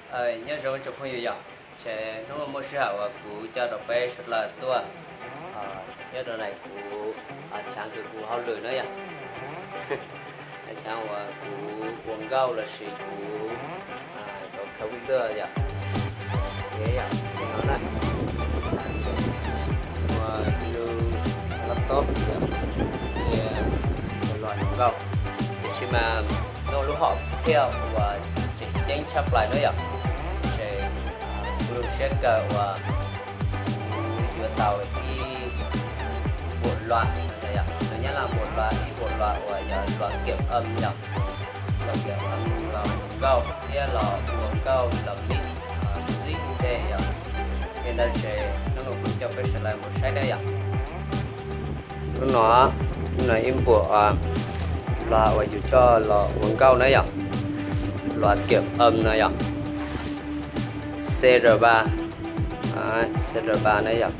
Nyob zoo tsoom phooj ywg yom, ces hnub no muaj sij hawm uas kuv coj rau peb sawv daws tuaj nyob rau ntawm kuv, a, chav kws kuv hauj lwm na yom. Chav uas kuv ua nkauj lossis kuv, a, rau computer yom. Ces yog li no na, ua lub laptop yom, ua los nkauj, tiam sis mas nws lub hom phiaj uas tseem ceeb tshaj plaws na yom. Ces kuv lub siab kawg uas kuv yuav tau ib puas luas, yog nyob Nyab Laj puas luas, ib puas luas uas yog luas kiểm âm yom, luas kiểm âm los nkauj thiab los ua nkauj los mix, mix tej yom. Ces ntawd ces hnub no kuv coj peb sawv daws mus saib na yom. Lub no, lub no ib puas luas uas yus coj los ua nkauj na yom, luas kiểm âm no yom, CR ba, CR ba na yom.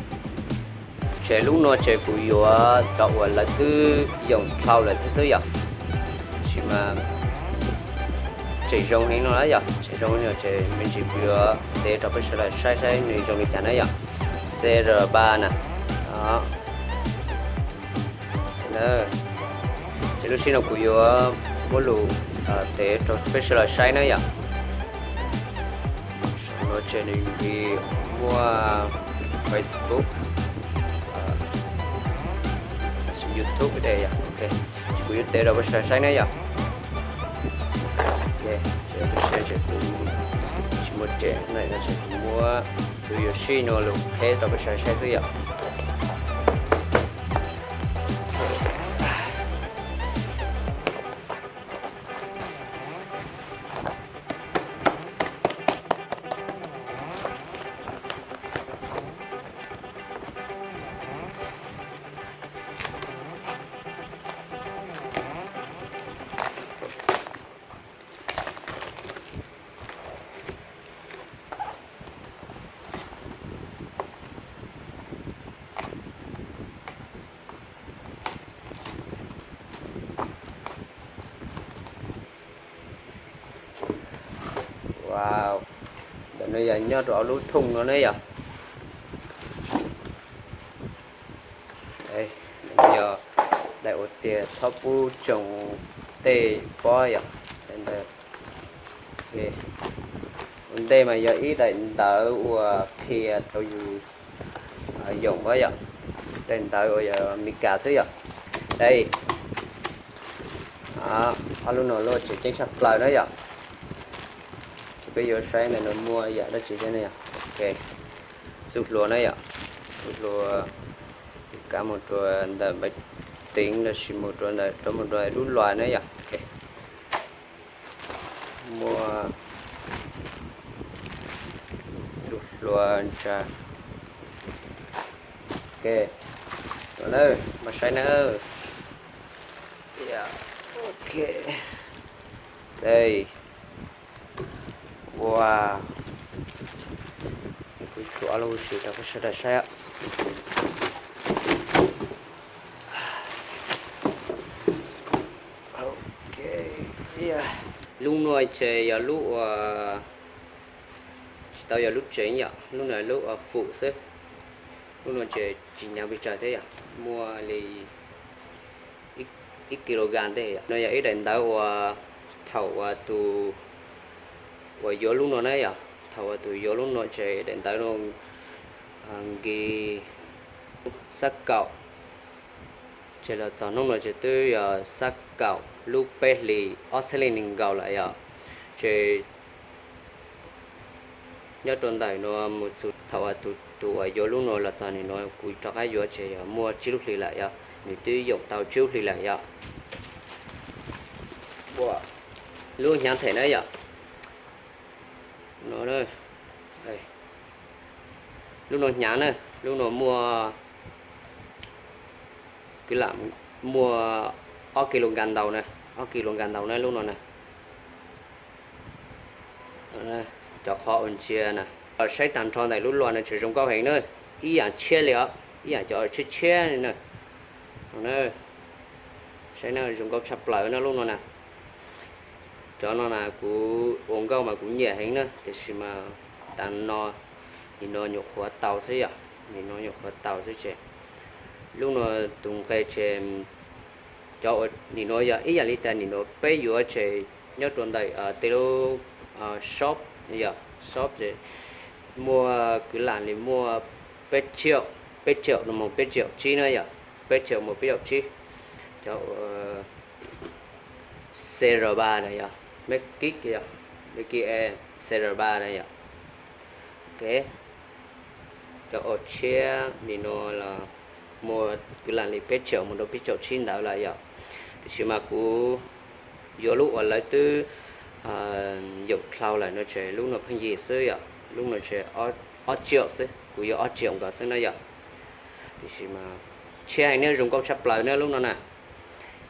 Ces lub no ces kuv yuav cov uas lawv twb yoom dhau lawm thiab xwb yom. Tiam sis mas tseem zoo heev no na yom, tseem zoo no ces me ntsis kuv yuav tev rau peb sawv daws saib saib nws zoo li cas na yom. CR ba na. Ces lub sij no kuv yuav muab lus tev rau peb sawv daws saib na yom. Saum no ces nws muaj Facebook, YouTube de yom. Ok, ces kuv yuav tev rau peb sawv daws saib na yom. Ces kuv tsis muaj tsev na, ces kuv muab tus yuam sij no los qheb rau peb sawv daws saib xwb yom. Wow, ntawm no yog nyob rau ob lub thooj no ne yom. Yog daim ua tias txhob pub tsoom tej pob yom. Ua ntej mas yog ib daim ntawv uas qhia rau yus yoom pob yom. Daim ntawv uas yog Meskas xwb yom. Dai, ob lub no lub tseem ceeb tshaj plaws na yom. Ces peb yuav saib ntawm no muaj yam dab tsi thiab ne yom. Ok, txuj hlua na yom, txuj hlua kav mus rau ntawm npaiv teev lossis mus rau ntawm rau mus rau lub luas na yom. Ok, muaj txuj hlua ntsa. Ok, no na, mas saib na. Ok, dai, ua, kuv tshuav ob lub huv si rau peb sawv daws saib. Lub no ces yog lub uas tsis tau yog lub tsev yom, lub no lub uas fum xwb. Lub no ces tsis hnyav pes tsawg thiab yom, muaj li ib kilogram tej yom. No yog ib daim ntawv uas thaum uas tus uas yuav lub no na yom, thaum uas tus yuav lub no ces daim ntawv no nki xab kaum, ces los txog hnub no ces twb yog xab kaum lub peb hlis ob txhiab leej nees nkaum lawm yom. Ces nyob rau ntawm no mus txug thaum uas tus uas yuav lub no los txog nim no kuv rov qab yuav ces yog muaj tsib lub hlis lawm yom, nws twb yoom tau tsib lub hlis lawm yom. Lub hnyav them na yom. Lub no hnyav na, lub no muaj kwv lam muaj ob kilogram ntau na, ob kilogram ntau na lub no na. Cov qhov uas ntsia na, saib tag nrho ntawm lub luas no tseem zoo nkauj heev na, ib yam tshiab li os, ib yam cov tshiab tshiab li na. Saib na, zoo nkauj tshaj plaws na lub no na. Cov no na kuv ua nkauj mas kuv nyiam heev na, tiam sis mas tas no nim no nyuam qhuav tau xwb yom, nim no nyuam qhuav tau xwb ces lub no tus nqe ces cov ua nim no yog ib yam li tas nim no peb yuav ces nyob rau ntawm tej lub shop yom, shop ces muaj kwv lam li muaj peb triệu, peb triệu no mus peb triệu tsib na yom, peb triệu mus peb triệu tsib. Cov ua xerba na yom, me kib yom, me kib e xerba na yom. Ok, cov ua tshiab nim no los muaj kwv lam li peb triệu mus rau peb triệu tsib ntawd lawm yom. Tiam sis mas kuv yuav lub uas lawv twb yaum dlhau lawm no ces lub no pheej yig xwb yom, lub no ces ob triệu xwb, kuv yuav ob triệu nkaus xwb na yom. Tiam sis mas tshiab heev na, zoo nkauj tshaj plaws na lub no na.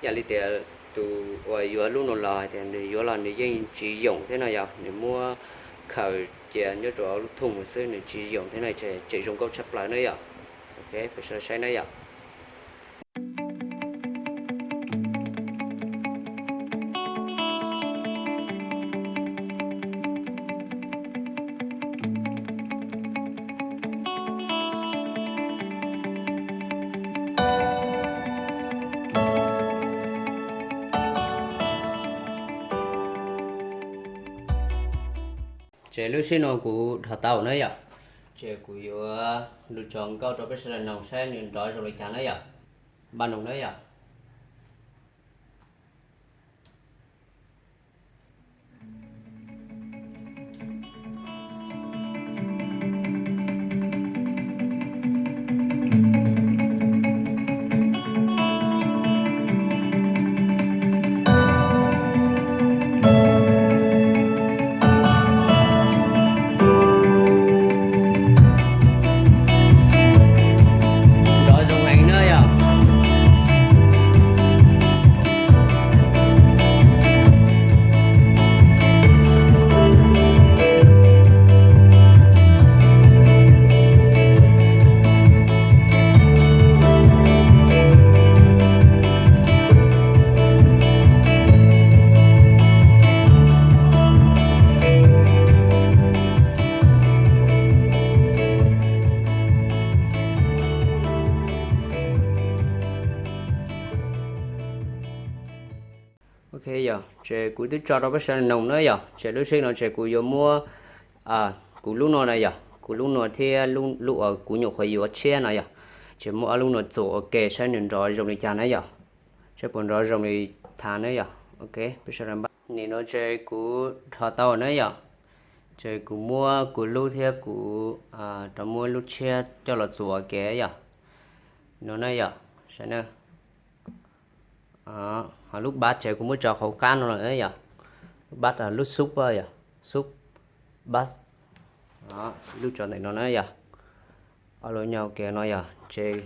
Yam li tias tus uas yuav lub no los hais tias nws yuav los nws yeej tsis yoom thiab no yom, nws muab khaws cia nyob rau lub thooj xwb, nws tsis yoom thiab no ces tseem zoo nkauj tshaj plaws na yom. Ok, peb sawv daws saib na yom. Ces lub sij no kuv dhos tau na yom, ces kuv yuav lug tso nkauj rau peb sawv daws noog saib nws nrov zoo li cas na yom. Npaj noog na yom. Nrov zoo heev na yom. Ok yog, ces kuv twb tso rau peb sawv daws noog na yog, ces lub sij no ces kuv yuav muab kuv lub no na yog, kuv lub no thiab lub uas kuv nyuam qhuav yuav tshiab no yog, ces muab ob lub no txuas ua ke saib nws nrov zoo li cas na yog, saib puas nrov zoo li cas na yog. Ok, peb sawv daws npaj. Nim no ces kuv dhos tau na yog, ces kuv muab kuv lub thiab kuv rov muab lub tshiab coj los txuas ua ke yog. No na yog, saib na. Ho lub bass ces kuv muab tso hauv qab no lawm yom. Lub bass, lub sub yom, sub bass. Lub tso ntawm no na yom. Ob lub nyob ua ke no yom, ces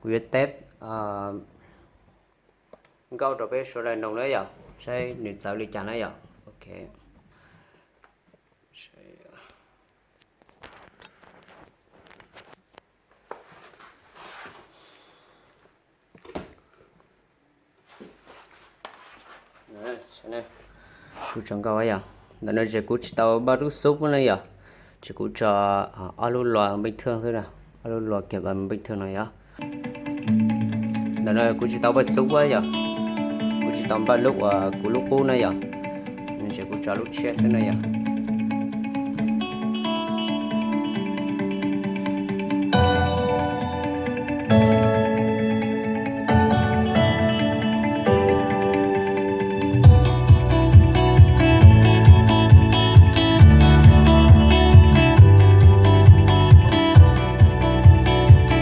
kuv yuav teb nkauj rau peb sawv daws noog na yom, saib nws txawv li cas na yom. Ok. Kuv tso nkauj yom. Ntawm no ces kuv tsis tau npaj lub sub na yom, ces kuv tso ob lub lua npeej thwj xwb na, ob lub lua kiag npeej thwj no yom. Ntawm no kuv tsis tau npaj sub yom, kuv tsis tau npaj lub uas kuv lub qub na yom, ces kuv tso lub tshiab xwb na yom.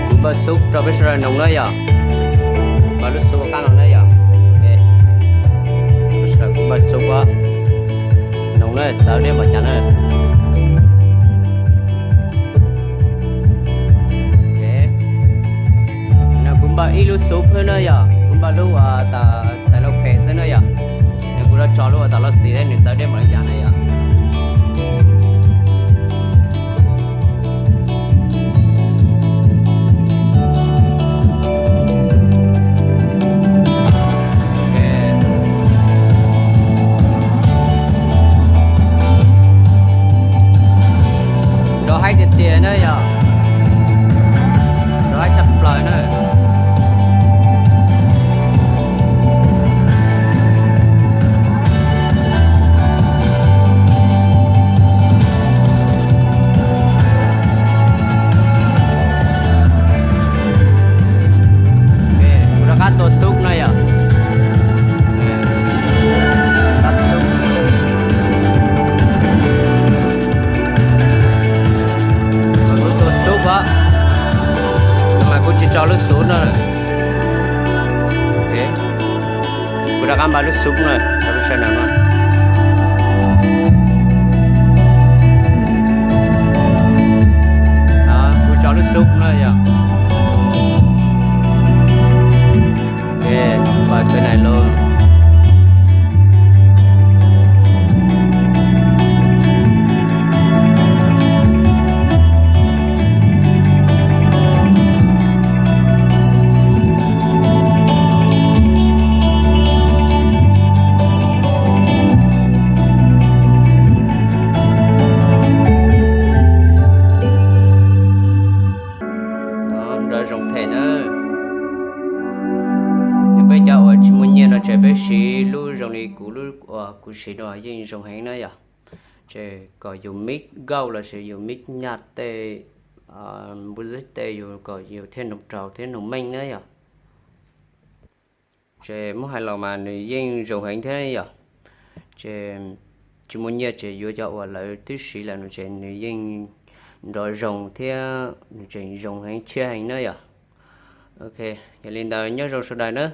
Kuv npaj sub rau peb sawv daws noog na yom. Npaj lub sub qab no na yom. Peb sawv daws kuv npaj sub noog na, txawv deb npaum cas na. No kuv npaj ib lub sub xwb na yom, kuv npaj lub uas tas txhais lub phem xwb na yom. Nws kuv rov tso lub uas tas lub xis thiab nws txawv deb npaum li cas na yom. Haib tiag tiag na yog, rov haib tshaj plaws na. Kuv rov qab tua xub no yog. Kuv tua xub os, mas kuv tsis tso lub xub no. Kuv rov qab npaj lub xub no rau peb sawv daws no. Kuv tso lub xub no yog. Pais peb nais lub. Nrov zoo them na. Yog peb cov uas tsis muaj nyiaj no ces peb siv lub zoo li kuv lub uas kuv siv no yeej zoo heev na yog. Ces kom yus mix nkauj los sis yus mix nyaj tej, npua zeb tej yus kom yus thiaj nroo raug thiab nroo meej na yog. Ces muab hais los mas nws yeej zoo heev thiab yom. Ces tsis muaj nyiaj ces yuav cov uas lawv twb siv lawm no ces nws yeej nrov zoo thiab nws tseem zoo heev tshiab heev na yom. Ok, yog li ntawd nyob zoo sawv daws na.